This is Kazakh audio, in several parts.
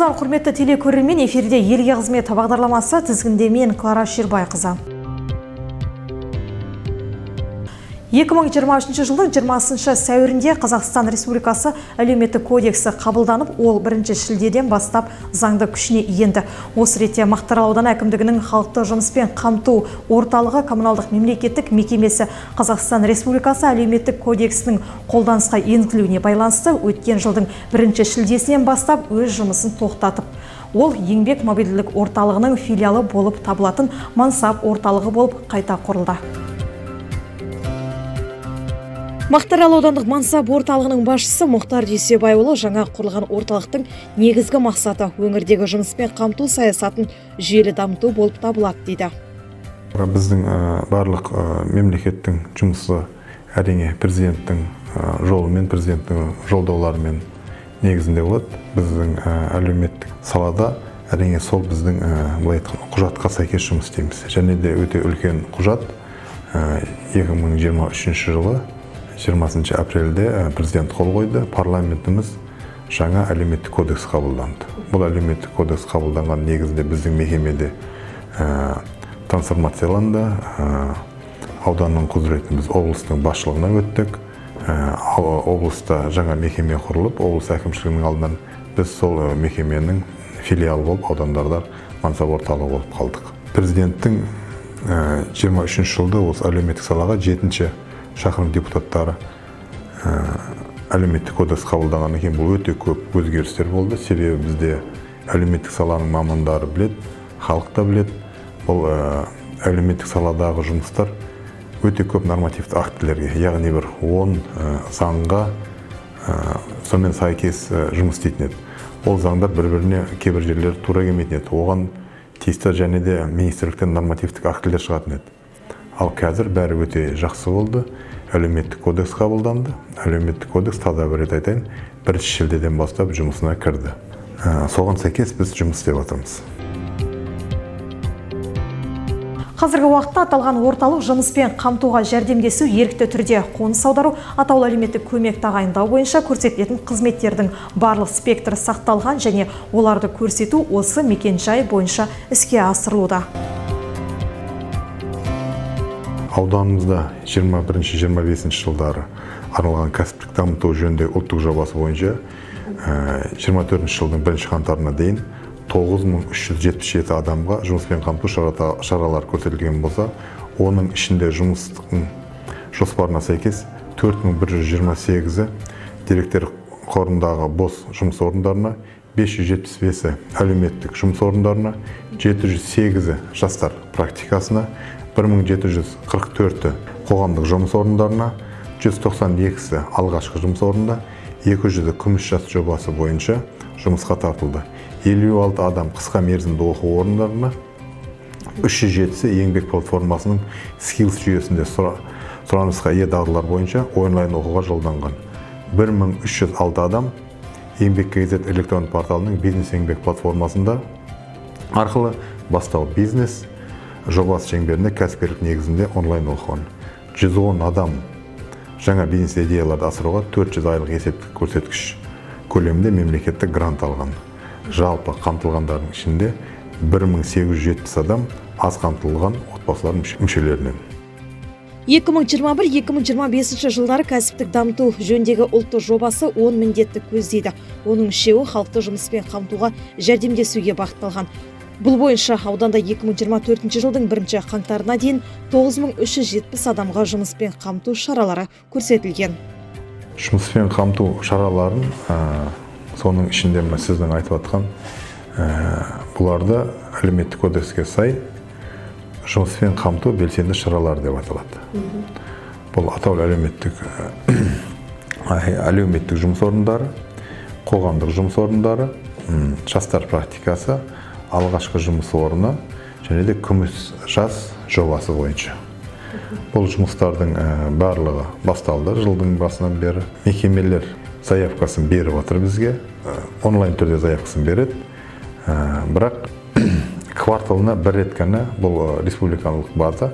Армысыздар, құрметті телекөрермен, эфирде елге қызмет бағдарламасы, тізгінде мен Клара Шербайқызы. 2023 жылдың 20 сәуірінде Қазақстан Республикасы Әлеуметтік кодексі қабылданып, ол 1 шілдеден бастап заңды күшіне енді. Осы ретте Мақтаарал ауданы әкімдігінің халықты жұмыспен қамту орталығы коммуналдық мемлекеттік мекемесі Қазақстан Республикасы Әлеуметтік кодексінің қолданысқа енгізілуіне байланысты өткен жылдың 1 шілдесінен бастап өз жұмысын тоқтатып, ол еңбек мобильділік орталығының филиалы болып табылатын мансап орталығы болып қайта құрылды. Мақтаарал аудандық мансап орталығының басшысы Мұхтар Дүйсебайұлы жаңа құрылған орталықтың негізгі мақсаты өңірдегі жұмыспен қамту саясатын жүйелі дамыту болып табылады дейді. Біздің барлық мемлекеттің жұмысы әрине президенттің жолымен, президенттің жолдауларымен негізінде болады. Біздің әлеуметтік салада әрине сол біздің былай айтқанда құжатқа сәйкес жұмыс істейміз. Және де өте үлкен құжат 2023 жылы 20 апрельде президент қол қойды, парламентіміз жаңа әлеуметтік кодекс қабылданды. Бұл әлеуметтік кодекс қабылданған негізінде біздің мекемеде трансформацияланды. Ауданның құзыретін біз облыстың басшылығына өттік. Облыста жаңа мекеме құрылып, облыс әкімшілігінің алдынан біз сол мекеменің филиалы болып, аудандарда мансап орталығы болып қалдық. Президенттің 23 жылда осы әлеуметтік салаға 7-ші шақырым депутаттары әлеуметтік кодекс қабылданғаннан кейін бұл өте көп өзгерістер болды. Себебі бізде әлеуметтік саланың мамандары біледі, халық та біледі. Бұл әлеуметтік саладағы жұмыстар өте көп нормативті актілерге, яғни бір 10 заңға сонымен сәйкес жұмыс істейтін еді. Ол заңдар бір-біріне кейбір жерлері тура келмейтін еді. Оған тиісті және де министрліктен нормативтік актілер шығатын еді. Ал қазір бәрі өте жақсы болды. Әлеуметтік кодекс қабылданды. Әлеуметтік кодекс, тағы бір рет айтайын, 1 шілдеден бастап жұмысына кірді. Соған сәйкес біз жұмыс істеп жатырмыз. Қазіргі уақытта аталған орталық жұмыспен қамтуға жәрдемдесу, ерікті түрде қоныс аудару, атаулы әлеуметтік көмек тағайындау бойынша көрсетілетін қызметтердің барлық спектрі сақталған және оларды көрсету осы мекен-жай бойынша іске асырылуда. Ауданымызда 21-25 жылдары арналған кәсіптік дамыту жөніндегі ұлттық жобасы бойынша 24 жылдың 1 қаңтарына дейін 9377 адамға жұмыспен қамту шаралары көрсетілген болса, оның ішінде жұмыстың жоспарына сәйкес 4128-і деректер қорындағы бос жұмыс орындарына, 575-і әлеуметтік жұмыс орындарына, 708-і жастар практикасына, 1744-і қоғамдық жұмыс орындарына, 192-сі алғашқы жұмыс орнында, 200-і күміс жас жобасы бойынша жұмысқа тартылды. 56 адам қысқа мерзімді оқу орындарына, 307-сі еңбек платформасының Skills жүйесінде сұранысқа ие дағдылар бойынша онлайн оқуға жолданған. 1306 адам еңбек KZ электронды порталының бизнес еңбек платформасында арқылы бастау бизнес жобасы шеңберінде кәсіпкерлік негізінде онлайн оқыған. 110 адам жаңа бизнес идеяларды асыруға 400 айлық есептік көрсеткіш көлемінде мемлекеттік грант алған. Жалпы қамтылғандардың ішінде 1870 адам аз қамтылған отбасылардың мүшелерінен. 2021-2025 жылдары кәсіптік дамыту жөніндегі ұлттық жобасы 10 міндетті көздейді. Оның үшеуі халықты жұмыспен қамтуға жәрдемдесуге бағытталған. Бұл бойынша ауданда 2024 жылдың 1 қаңтарына дейін 9370 адамға жұмыспен қамту шаралары көрсетілген. Жұмыспен қамту шараларын, соның ішінде сіздің айтып атқан, бұларды әлеуметтік кодекске сай жұмыспен қамту белсенді шаралар деп аталады. Бұл атаулы әлеуметтік жұмыс орындары, қоғамдық жұмыс орындары, жастар практикасы, алғашқы жұмыс орны және де күміс жас жобасы бойынша. Бұл жұмыстардың барлығы басталды жылдың басынан бері. Мекемелер заявкасын беріп отыр бізге, онлайн түрде заявкасын береді. Бірақ кварталына бір рет қана, бұл республикалық база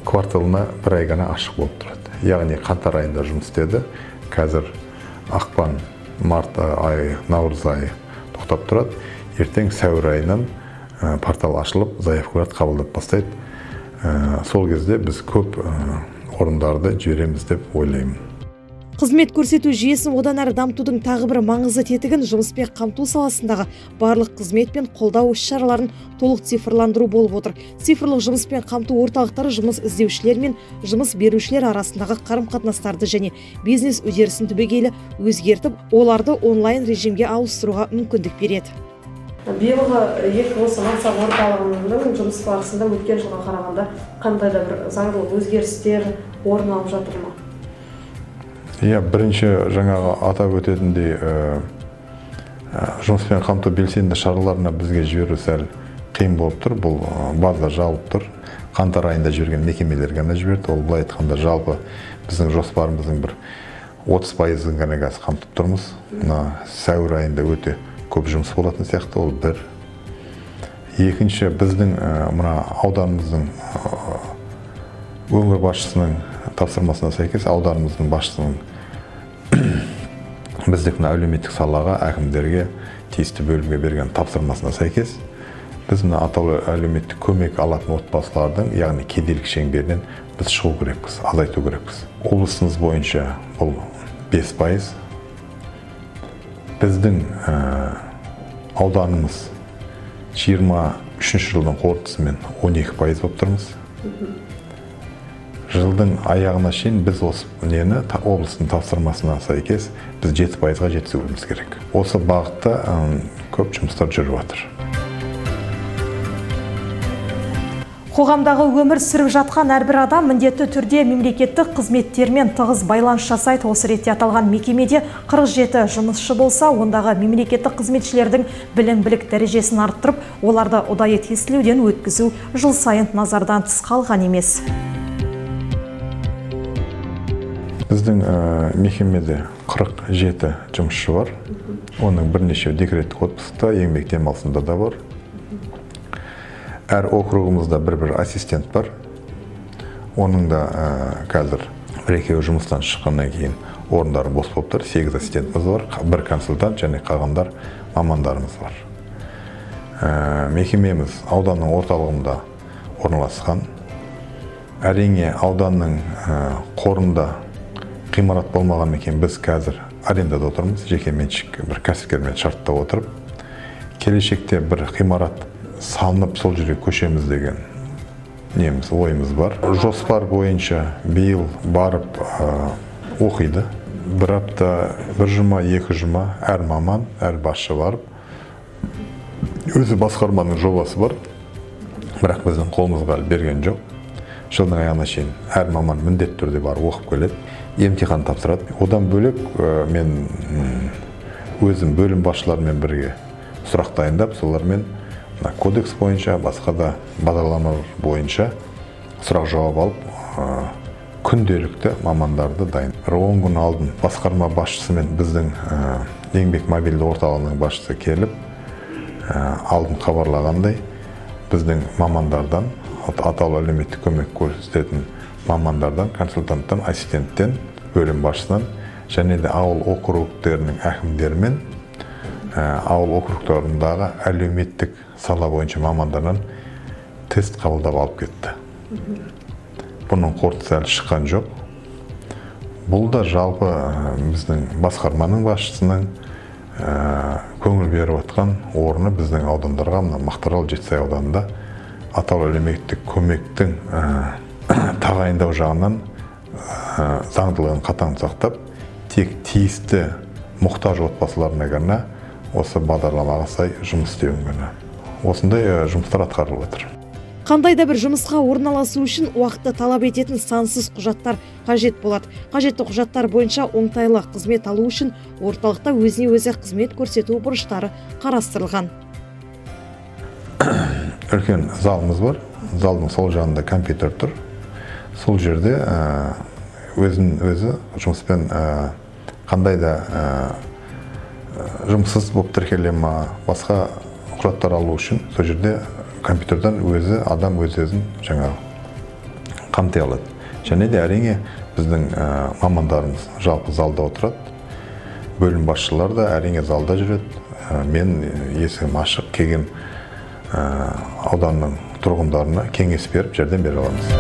кварталына бір ай ғана ашық болып тұрады. Яғни қаңтар айында жұмыс істеді. Қазір ақпан, март айы, наурыз айы тоқтап тұрады. Ертең сәуір айынан портал ашылып, заявкаларды қабылдап бастайды. Сол кезде біз көп орындарды жібереміз деп ойлаймын. Қызмет көрсету жүйесін одан әрі дамытудың тағы бір маңызды тетігін жұмыспен қамту саласындағы барлық қызмет пен қолдау іс-шараларын толық цифрландыру болып отыр. Цифрлық жұмыспен қамту орталықтары жұмыс іздеушілер мен жұмыс берушілер арасындағы қарым-қатынастарды және бизнес үдерісін түбегейлі өзгертіп, оларды онлайн режимге ауыстыруға мүмкіндік береді. Биылғы екі осы мансап орталығының жұмыс барысында өткен жылға қарағанда қандай да бір заңдылық өзгерістер орын алып жатыр ма? Иә, бірінші жаңағы атап өтетіндей, жұмыспен қамту белсенді шараларына бізге жіберу сәл қиын болып тұр. Бұл база жабылып тұр. Қаңтар айында жіберген мекемелер ғана жіберді. Ол былай айтқанда жалпы біздің жоспарымыздың бір 30%-ын ғана қазір қамтып тұрмыз. Мына сәуір айында өте көп жұмыс болатын сияқты, ол бір. Екінші, біздің мына ауданымыздың өңір басшысының тапсырмасына сәйкес ауданымыздың басшысының біздік мына әлеуметтік салаға, әкімдерге, тиісті бөлімге берген тапсырмасына сәйкес біз мына атаулы әлеуметтік көмек алатын отбасылардың, яғни кедейлік шеңберінен біз шығу керекпіз, азайту керекпіз. Облысымыз бойынша бұл 5%. Біздің ауданымыз 23 жылдың қорытындысымен 12% болып тұрмыз. Жылдың аяғына шейін біз осы нені облыстың тапсырмасына сәйкес біз 7%-ға жеткізуіміз керек. Осы бағытта көп жұмыстар жүріп жатыр. Қоғамдағы өмір сүріп жатқан әрбір адам міндетті түрде мемлекеттік қызметтермен тығыз байланыс жасайды. Осы ретте аталған мекемеде 47 жұмысшы болса, ондағы мемлекеттік қызметшілердің білім-білік дәрежесін арттырып, оларды ұдайы тестілеуден өткізу жыл сайын назардан тыс қалған емес. Біздің мекемеде 47 жұмысшы бар. Оның бірнешеуі декреттік отпускта, еңбек демалысында да бар. Әр округымызда бір-бір ассистент бар. Оның да қазір бір-екеуі жұмыстан шыққаннан кейін орындары бос болып тұр. 8 ассистентіміз бар, бір консультант және қалғандар мамандарымыз бар. Мекемеміз ауданның орталығында орналасқан. Әрине, ауданның қорында ғимарат болмағаннан кейін біз қазір арендада отырмыз, жеке меншік бір кәсіпкермен шартта отырып, келешекте бір ғимарат салынып сол жерге көшеміз деген неміз, ойымыз бар. Жоспар бойынша биыл барып оқиды. Бір апта, бір жұма, екі жұма әр маман, әр басшы барып, өзі басқарманың жобасы бар, бірақ біздің қолымызға берген жоқ. Жылдың аяғына шейін әр маман міндетті түрде барып оқып келеді, емтихан тапсырады. Одан бөлек мен өзім бөлім басшыларымен бірге сұрақ дайындап, солармен кодекс бойынша, басқа да бағдарламалар бойынша сұрақ жауап алып, күнделікті мамандарды дайын. 10 күн алдын басқарма басшысымен біздің еңбек мобильді орталығының басшысы келіп, алдын хабарлағандай, біздің мамандардан, атаулы әлеуметтік көмек көрсететін мамандардан, консультанттан, ассистенттен, бөлім басшысынан және де ауыл округтерінің әкімдерімен, ауыл округтарындағы әлеуметтік сала бойынша мамандардан тест қабылдап алып кетті. Бұның қорытындысы әлі шыққан жоқ. Бұл да жалпы біздің басқарманың басшысының көңіл беріп атқан орны біздің аудандарға, мына Мақтаарал, Жетісай ауданында атаулы әлеуметтік көмектің тағайындау жағынан заңдылығын қатаң сақтап, тек тиісті мұқтаж отбасыларына ғана осы бағдарламаға сай жұмыс істеуін ғана. Осындай жұмыстар атқарылып жатыр. Қандай да бір жұмысқа орналасу үшін уақытты талап ететін сансыз құжаттар қажет болады. Қажетті құжаттар бойынша оңтайлы қызмет алу үшін орталықта өзіне өзі қызмет көрсету бұрыштары қарастырылған. Үлкен залымыз бар. Залдың сол жағында компьютер тұр. Сол жерде өзін өзі жұмыспен қандай да жұмыссыз болып тіркеле ма, басқа құжаттар алу үшін сол жерде компьютерден өзі адам өз өзін жаңағы қамти алады. Және де әрине біздің мамандарымыз жалпы залда отырады. Бөлім басшылары да әрине залда жүреді. Мен есігім ашық, келген ауданның тұрғындарына кеңес беріп, жәрдем бере аламыз.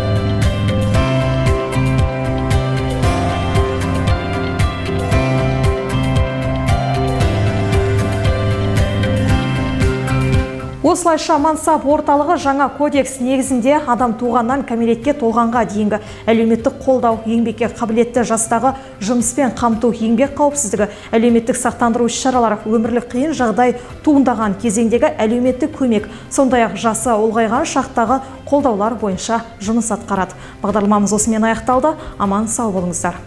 Осылайша мансап орталығы жаңа кодекс негізінде адам туғаннан кәмелетке толғанға дейінгі әлеуметтік қолдау, еңбекке қабілетті жастағы жұмыспен қамту, еңбек қауіпсіздігі, әлеуметтік сақтандыру іс-шаралары, өмірлік қиын жағдай туындаған кезеңдегі әлеуметтік көмек, сондай-ақ жасы ұлғайған шақтағы қолдаулар бойынша жұмыс атқарады. Бағдарламамыз осымен аяқталды. Аман сау болыңыздар.